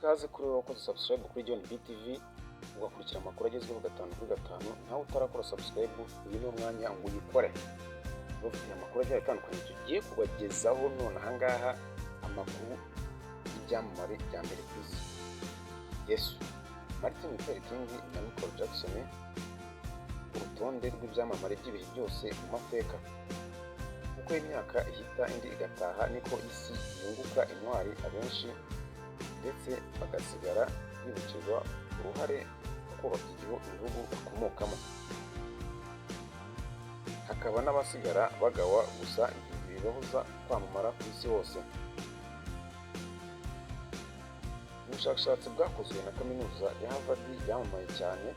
Ikaze kuri wowe wakoze subscribe kuri John BTV, ugakurikira amakuru agezweho gatanu kuri gatanu. Nawe utarakora subscribe, uyu ni umwanya ngo uyikore. Bafite amakuru agiye atandukanye tugiye kubagezaho none ahangaha, amakuru y'ibyamamare bya mbere ku isi. Yesu, Martin Luther King na Michael Jackson ku rutonde rw'ibyamamare by'ibihe byose mu mateka. Uko imyaka ihita indi igataha, niko isi yunguka intwari abenshi ndetse bagasigara bibukirwa uruhare mu kubaka ibihugu bakomokamo, hakaba n'abasigara bagawa, gusa ntibibabuza kwamamara ku isi hose. Ubushakashatsi bwakozwe na Kaminuza ya Harvard yamamaye cyane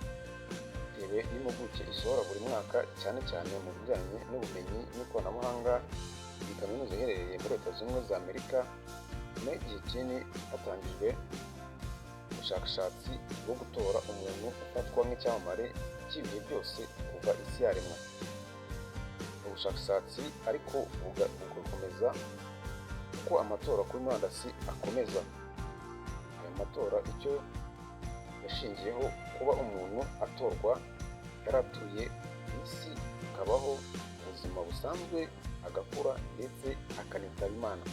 bitewe n'impuguke isohora buri mwaka, cyane cyane mu bijyanye n'ubumenyi n'ikoranabuhanga. Iyi kaminuza iherereye muri Leta Zunze Ubumwe za Amerika. Nyuma y'igihe kinini hatangijwe ubushakashatsi bwo gutora umuntu ufatwa nk'icyamamare cy'ibihe byose kuva isi yaremwa. Ubushakashatsi ariko bugakomeza uko amatora kuri murandasi akomeza. Aya matora icyo yashingiyeho kuba umuntu atorwa, yaratuye ku isi, akabaho ubuzima busanzwe, agakura ndetse akanitaba Imana.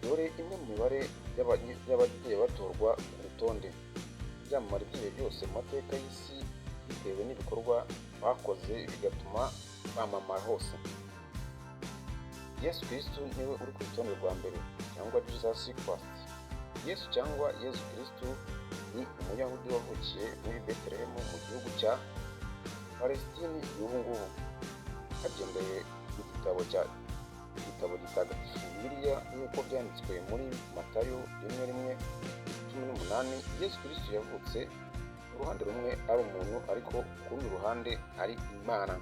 Dore imwe mu mibare y'abagiye batorwa ku rutonde ibyamamare by'ibihe byose mu mateka y'isi, bitewe n'ibikorwa bakoze bigatuma bamamara hose. Yesu Kristu niwe uri ku rutonde rwa mbere, cyangwa Jesus Christ. Yesu cyangwa Yezu Kristu ni Umuyahudi wavukiye muri Betelehemu mu gihugu cya Palestine y'ubu ngubu. Hagendewe mu gitabo gitagatifu Bibiliya, nk'uko byanditswe muri Matayo 1:1-18, Yesu Kristo yavutse uruhande rumwe ari umuntu, ariko ku rundi ruhande ari Imana.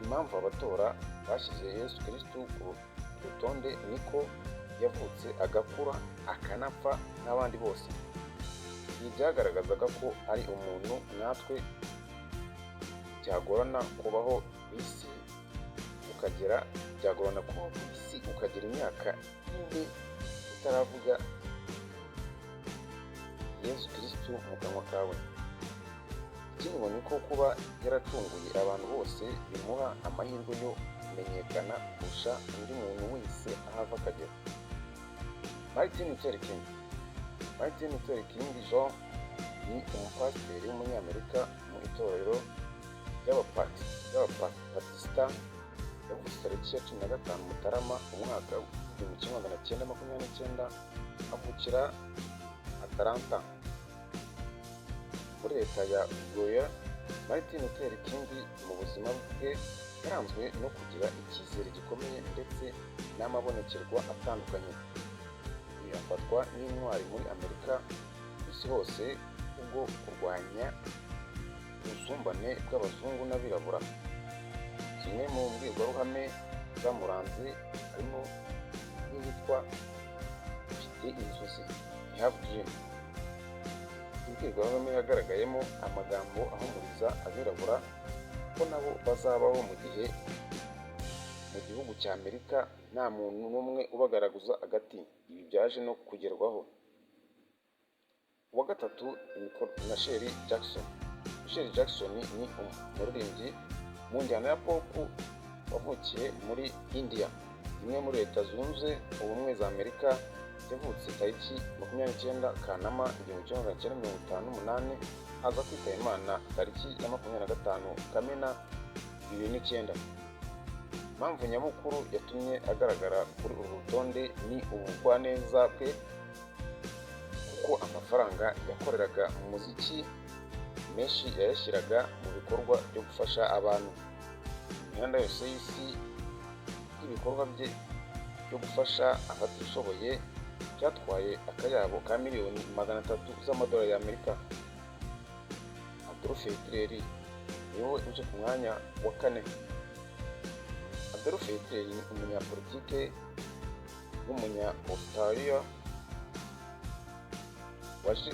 Impamvu abatora bashyize Yesu Kristo ku rutonde niko yavutse, agakura, akanapfa nk'abandi bose. Ibi byagaragazaga ko ari umuntu natwe. Byagorana kubaho ku isi ukagera, byagorana kubaho ku isi ukagera imyaka 4 utaravuga Yesu Kristo mu kanwa kawe. Ikindi ngo ni ko kuba yaracunguye abantu bose bimuha amahirwe yo kumenyekana kurusha undi muntu wese aho ava akagera. Martin Luther King. Martin Luther King Jr ni umupasiteri w'Umunyamerika mu itorero ry'Ababatisita. Yavutse tariki ya 15 Mutarama umwaka w'1929, avukira Atlanta muri leta ya Georgia. Martin Luther King mu buzima bwe yaranzwe no kugira icyizere gikomeye ndetse n'amabonekerwa atandukanye. Uyu afatwa nk'intwari muri Amerika, ku isi hose, kubwo kurwanya ubusumbane bw'abazungu n'abirabura. Zimwe mu mbwirwaruhame zamuranze harimo n'iyitwa "Mfite inzozi", "I have dream". Imbwirwaruhame yagaragayemo amagambo ahumuriza abirabura ko nabo bazabaho mu gihe mu gihugu cya Amerika nta muntu n'umwe ubagaragaza agati. Ibi byaje no kugerwaho. Uwa gatatu ni Michael Jackson. Michael Jackson ni umuririmbyi mu njyana ya pop wavukiye muri India, imwe muri Leta Zunze Ubumwe za Amerika. Yavutse tariki 29 Kanama 1958, aza kwitaba Imana tariki ya 25 Kamena 2009. Impamvu nyamukuru yatumye agaragara kuri uru rutonde ni ubugwaneza bwe, kuko amafaranga yakoreraga mu muziki menshi yayashyiraga mu bikorwa byo gufasha abantu. Imihanda yose y'isi y'ibikorwa bye byo gufasha abatishoboye byatwaye akayabo ka miliyoni 300 z'amadolari y'Amerika. Adolf Hitler niwe uje ku mwanya wa kane. Adolf Hitler ni umunyapolitike w'umunya Australia waje